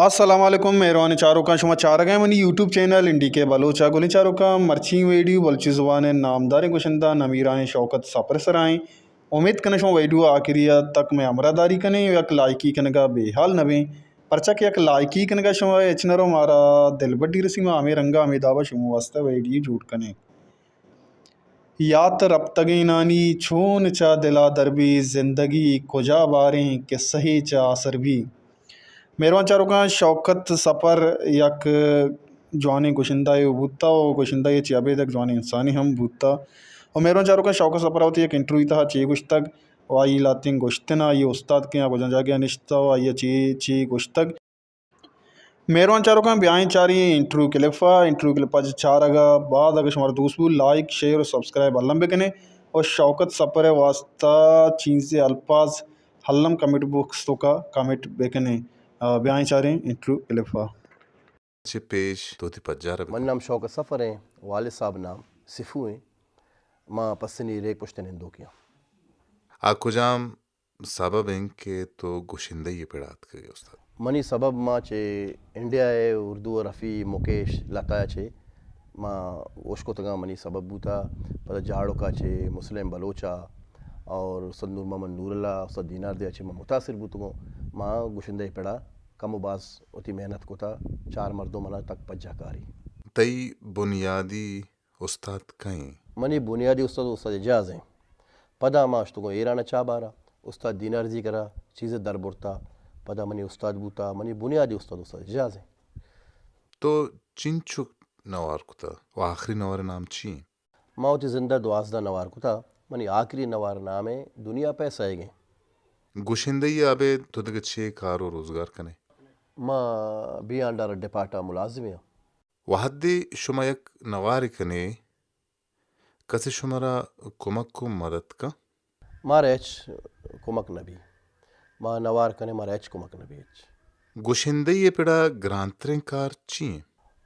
السلام علیکم مہروانیں چاروکاں، شما چارگ ءَ منی یوٹیوب چینل این ڈی کے بلوچ ءَ۔ گلیں چاروکاں، مرچی ویڈیو بلوچی زبان ءِ نامداریں گشندہ نمیرانیں شوکت سپر ءِ سرا ایں۔ امیت کناں شما ویڈیو آخری ءَ تک مئے ہمراہ داری کنیں، یک لائکی کنگ ءَ بے حال نہ بیں، پرچا کہ یک لائکی کنگ ءَ شما ہچ نہ رو، مارا دلبڈی رسی، ما ہمے رنگ ءَ ہمے داب ءَ شما واسطہ ویڈیو جوڑ کنیں۔ یات رپتگینانی چون چہ دلا در بی، زندگی کجا باریں کسہے چہ آسر بی۔ مہروان چاروکاں، شوکت سپر یک جوانیں گشندہ یے بوتا و گشندہ یے چہ ابید یک جوانیں انسانے ہم بوتا۔ و مہروان چاروکاں، شوکت سپر ءَ وتی یک انٹرویو تہا چے گوشتگ و آئی لہتیں گوشتن، آئی استاد کئے آ کجام جاگہ ءَ نشتہ و آئی ءَ چے چے گوشتگ۔ مہروان چاروکاں، بیائیں چاریں انٹرویو کلپ ءَ۔ انٹرویو کلپ ءَ چہ چارگ ءَ بعد اگہ شمارا دوست بو، لائک، شیئر و سبسکرائب الم بکنیں و شوکت سپر ءِ واسطہ چیزے الفاظ الم کمنٹ باکس توکا کمنٹ بکنیں۔ آ، بیائیں چاریں انٹرویو کلپ ءَ۔ چہ پیش تو وتی پجار ءَ بکن۔ من نام شوکت سفر ایں، والد صاحب نام سفو ایں۔ ما پسنی ریک پشت ءَ نندوکیں۔ آ کجام سبب انت کہ تو گشندہی ءِ پڑ ءَ آتکگ ئے استاد؟ منی سبب، ما چہ انڈیا ءَ اردو ءَ رفی مکیش لتا ءَ چہ ما اشکتگاں، منی سبب بوتا۔ پدا جاڑک ءَ چہ مسلم بلوچ ءَ اور استاد نور محمد نور اللہ، استاد دینار دے ءَ چہ ما متاثر بوتگوں۔ ما گشندہی ءِ پڑ ءَ کم و باز وتی محنت کتا، چار مردم منا تک پجا کاری۔ تئی بنیادی استاد کئے ایں؟ منی بنیادی استاد استاد اعجاز ایں۔ پدا ما شتگوں ایران ءَ چابہار ءَ، استاد دینار زی کرا چیزے در برتا، پدا منی استاد بوتا۔ منی بنیادی استاد استاد اعجاز ایں۔ تو چنچک نوار کتا و آخری نوار ءِ نام چی ایں؟ ما وتی زند ءَ دوازدہ نوار کتا، منی آخری نوار ءِ نام ایں دنیا پہ سہیگ ایں۔ گشندہی ءَ ابید تو دگہ چے کار و روزگار کنے؟ ما بی اینڈ آر ڈیپارٹ ءَ ملازم ایں۔ وہدے شما یک نوارے کنے، کسے شمارا کمک و مدد کن؟ مارا ہچ کمک نہ بی۔ ما نوار کنے، مارا ہچ کمک نہ بی ہچ۔ گشندہی ءِ پڑ ءَ گرانتریں کار چی ایں؟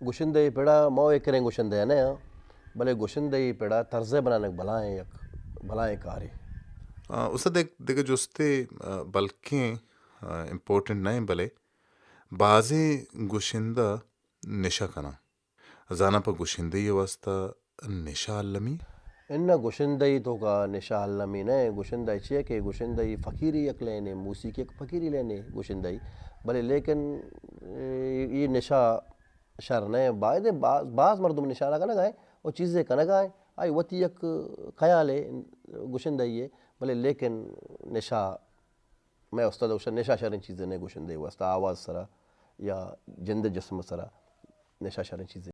گشندہی ءِ پڑ ءَ ما ایکریں گشندہ نہ آں، بلے گشندہی ءِ پڑ ءَ طرز ءِ بنانگ بلاہیں یک بلاہیں کارے۔ آ، استاد، یک دگہ جستے، آ، بلکیں، آ، امپورٹنٹ نہ ایں، بلے بازیں گشندہ نشہ کناں۔ زاناں پہ گشندہی ءِ واسطہ نشہ المی؟ اناں، گشندہی توکا نشہ المی نہ ایں۔ گشندہی چی ایں کہ گشندہی فقیری یک لینے، موسیقی یک فقیری لینے گشندہی۔ بلے لیکن اے، اے نشہ شر نہ ایں۔ باید ایں باز، باز مردم نشہ نہ کنگا ایں و چیزے کنگا ایں۔ آئی وتی یک خیالے گشندہی ءِ، بلے لیکن نشہ، مئے استاد گوشت نشہ شریں چیزے نہ ایں گشندہی ءِ واسطہ، آواز ءِ سرا یا جند جسم ءِ سرا نشہ شریں چیزے۔